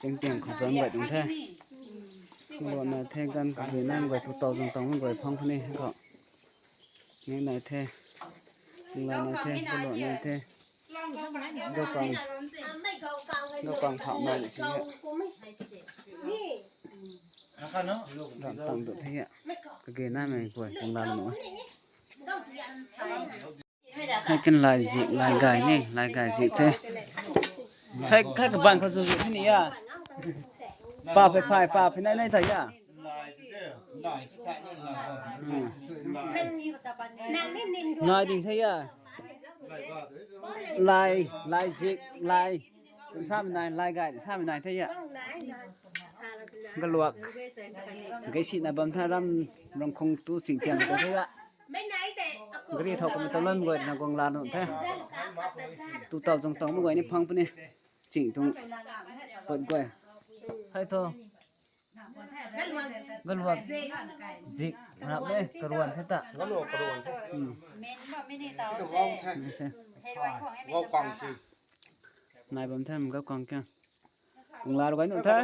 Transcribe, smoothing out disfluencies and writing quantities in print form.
Chengtiang khuazawn gọi tung the luo na the gan cái nan gọi tu tàu dòng tòng gọi phong này gọi nghe này the là này the cái luo này the đâu còn đâu còn thọ này gì ạ đoạn tòng được thế ạ cái kia này mình quay cũng là nữa hay cái lại dị lại gài này lại gài dị thế hay các bạn có dùng thế này à pa phải phải pa phải này này thấy à nói đình thấy à lại lại dị lại sao mình này lại gài sao mình này thấy ạ cái luộc cái xịn là bấm tha ram rong không tu xịn tiền cái thế ạ cái thọ của tao lên người là còn là nụ thế tu tàu dòng tàu người này phong này chỉnh tung bận quay hay thôi gần luộc dịch nạp đây cà ruột thế tạ này bấm thêm các con kia cùng là cái nụ thế.